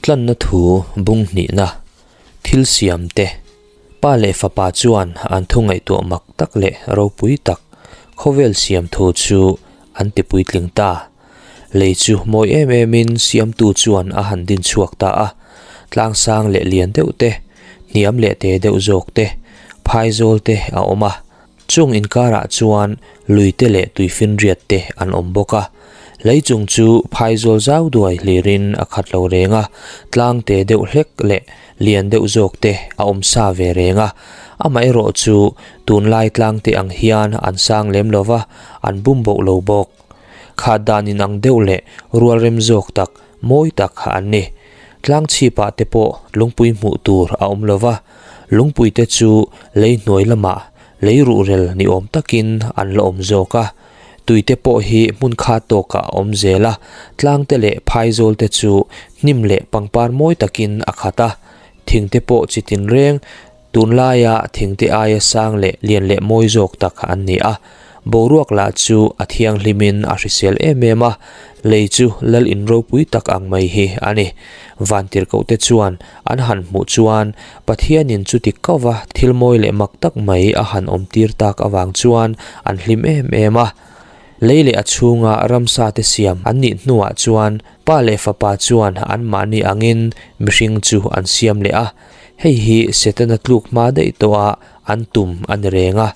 Tlanna thu bung hnihna, thil siam te, Pa leh Fapa chuan an thu ngaihtuah mak tak leh ropui tak khawvel siam thu chu an ti puitling ta. Lei chu mawi em emin siamtu chuan a han din chhuak ta a, tlangsang leh lian deuh te, hniam leh te deuh zawk te, phaizawl te a awm a. Chung inkarah chuan luite leh tuifinriat te an awm bawk a, lei chung chu phaizawl zau duai hlirin a khat lo reng a, tlang te deuh hlek leh lian deuh zawk te a awm sa ve reng a. Amaherawh chu tunlai tlang te ang hian an sang lem lo va, an bum boh lo bawk. Khat dan inang deuh leh rualrem zawk tak mawi tak an ni. Tlang chhipah te pawh lungpui hmuh tur a awm lo va, lungpui te chu lei hnuai lamah lei ruhrel ni awm takin an la awm zawk a. Tui te pawh hi hmun kha tawkah a awm zel a, tlang te leh phaizawl te chu hnim leh pangpar mawi takin a khat a, thing te pawh chi tinreng Tunlaia thingte aia sang leh lian leh mawi zawk tak an ni a, boruak lah chu a thianghlimin a hrisel em em a, lei chu lal in ropui tak ang mai hi a ni. Vantirhkohte chuan an han hmuh chuan Pathianin chuti kova thil mawi leh mak tak mai a han awmtir tak avang chuan an hlim em em a. Lei leh a chhunga ramsa te siam an nih hnuah chuan Pa leh Fapa chuan anmahni angin mihring chu an siam leh a. Hei hi Setana tluk hma daih tawha an tum a ni reng a.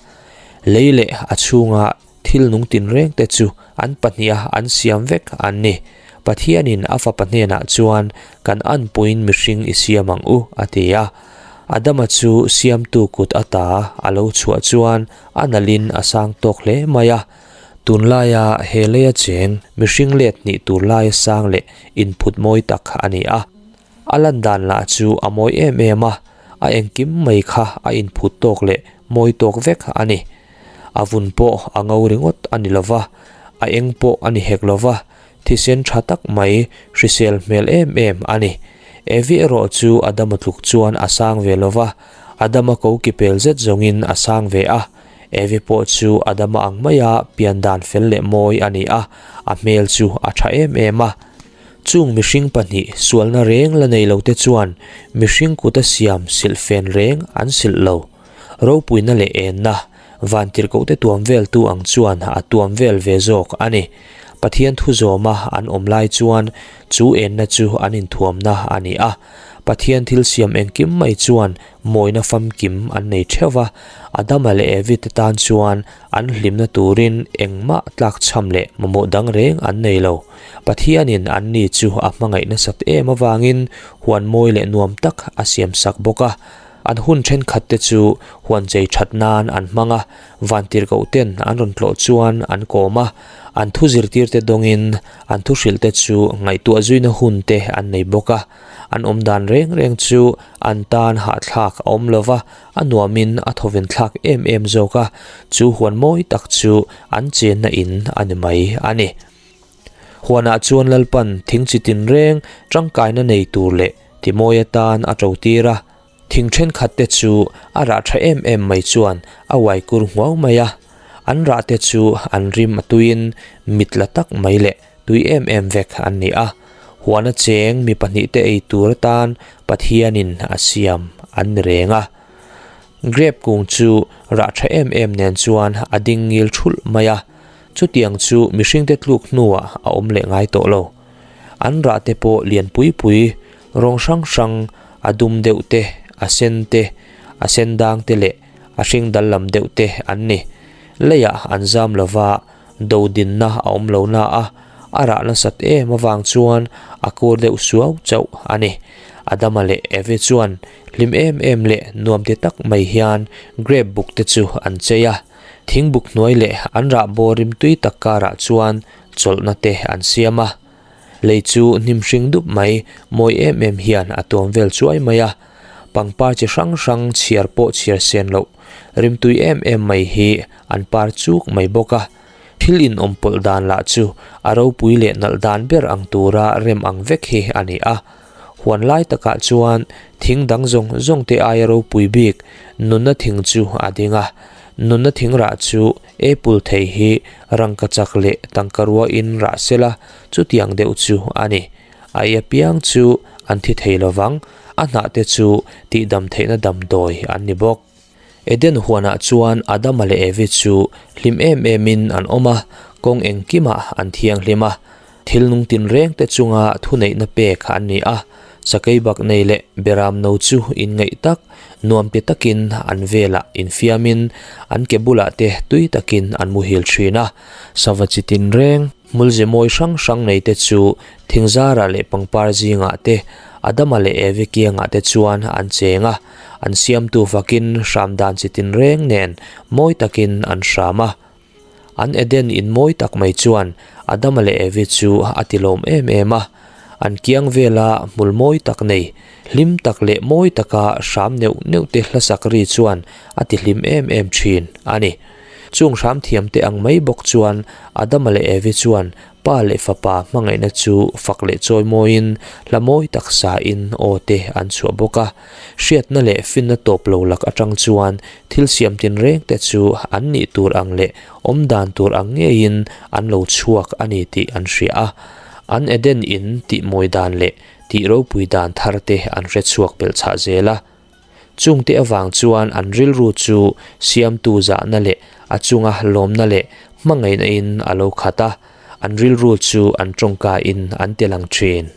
Lei leh a chhunga thil nung tinreng te chu an pahniha an siam vek an ni. Pathianin a fapa hnenah chuan kan anpuiin mihring i siam ang u a ti a. Adama chu siamtu kut ata a lo chhuah chuan a nalhin a sang tawk hle mai a. Tunlaia he leia cheng mihring let hnih tur laia sang leh inphut mawi tak a ni a. A lan dan lah chu a mawi em em a, a engkim mai kha a inphut tawk leh mawi tawk vek a ni. A vun pawh a ngo ringawt a ni lova, a eng pawh a ni hek lova, thisen tha tak mai hrisel hmel em em a ni. Evi erawh chu Adama tluk chuan a sang ve lova, Adama ko ki pel zet zawngin a sang ve a. Evi pawh chu Adama ang maia pian dan fel leh mawi a ni a, a hmel chu a tha em em a. Chung mihring pahnih sualna reng la nei lote chuan mihring kuta siam silhfen reng an silh lo. Ropuina leh enna, vantirhkohte tuam veltu ang chuan a tuam vel ve zawk a ni. Pathian thu zawma an awm lai chuan chu enna chu an inthuamna a ni a. Pathian thil siam engkim mai chuan mawina famkim an nei theuh va, Adama leh Evi te tan chuan an hlimna turin engmah tlakchham leh mamawh dang reng an nei lo. Pathianin anni chu a hmangaih nasat em avangin huan mawi leh nuam tak a siamsak bawk a. An hun thenkhatte chu huan chei that nan an hmang a, vantirhkohten an rawn tlawh chuan an kawm a, an thu zirtirte dawngin an thu hrilhte chu ngaihtuah zuina hunte an nei bawk a. An awm dan reng reng chu an tan hahthlak a awm lo va, a nuamin a thawventhlak em em zawk a, chu huan mawi tak chu an chenna in a ni mai a ni. Huanah chuan Lalpan thing chi tinreng tangkaina nei tur leh timawi atan a to tir a, thing thenkhatte chu a rah tha em em mai chuan a uai kur nghuau mai a, an rahte chu an rim a tuiin mit la tak mai leh tui em em vek an ni a, huana cheng mi pahnihte ei tur atan Pathianin a siam an ni reng a. Grape kung chu rah tha em em nen chuan a ding ngil thulh mai a. Chutiang chu mihringte tluk hnuah a awm leh ngai tawh lo. An rahte pawh lian pui pui, rawng hrang hrang, a dum deuh te, a sen te, a sen dang te leh a hring dal lam deuh te an ni. Leiah an zam lo va, do dinna a awm lo na a, a rah nasat em avang chuan a kur deuh suau chauh a ni. Adama leh Eve chuan hlim em em leh nuam ti tak mai hian grape buk te chu an chei a. Thingbuk hnuai leh an rah bawr rimtui tak karah chuan chawlhna te an siam a. Lei chu hnim hring dup mai mawi em em hian a tuam vel chuai mai a. Pangpar chi hrang hrang chhiar pawh chhiar sen loh rimtui em em mai hi an par chuk mai bawk a. Thil inawm pawlh dan lah chu a ropui leh nalh dan ber ang tura rem ang vek hi a ni a. Huan lai takah chuan thing dang zawng zawng te aia ropui bik nunna thing chu a ding a. Nunna thing rah chu apple thei hi rangkachak leh tangka ruain rah sela chutiang deuh chu a ni. A ei apiang chu an thi thei lo vang, a hnahte chu tihdam theihna damdawi an ni bawk. Eden huanah chuan Adama leh Evi chu hlim em emin an awm a, kawng engkimah an thianghlim a. Thil nung tinreng te chunga thuneihna pek an ni a, sakei bak nei leh beram no chu inngaih tak, nuam ti takin an velah infiamin an ke bulah te tui takin an muhil thin a. Sava chi tinreng, hmulze mawi hrang hrang nei te chu thingzarah leh pangpar zingah te, Adama leh Evi kiangah te chuan an cheng a. An siamtu fakin hram dan chi tinreng nen mawi takin an hram a. An Eden in mawi tak mai chuan Adama leh Evi chu a tilawm em em a. An kiang vela hmul mawi tak nei, hlim tak leh mawi taka hram neuh neuh te hlasak ri chuan a tihlim em em thin a ni. Chung hram thiamte ang mai bawk chuan Adama leh Evi chuan Pa leh Fapa hmangaihna chu fak leh chawimawiin hla mawi tak sain aw te an chhuah bawk a. Hriatna leh finna tawp lo lak atang chuan thil siam tinreng te chu an nih tur ang leh awm dan tur ang ngeiin an lo chhuak a ni tih an hria a. An Eden in tih mawi dan leh tih ropui dan thar te an hre chhuak belh chhah zel a. Chungte avang chuan an rilru chu siamtu zahna leh a chunga lawmna leh hmangaihna in a lo khat a, an rilru chu an tawngka in an ti lang thin.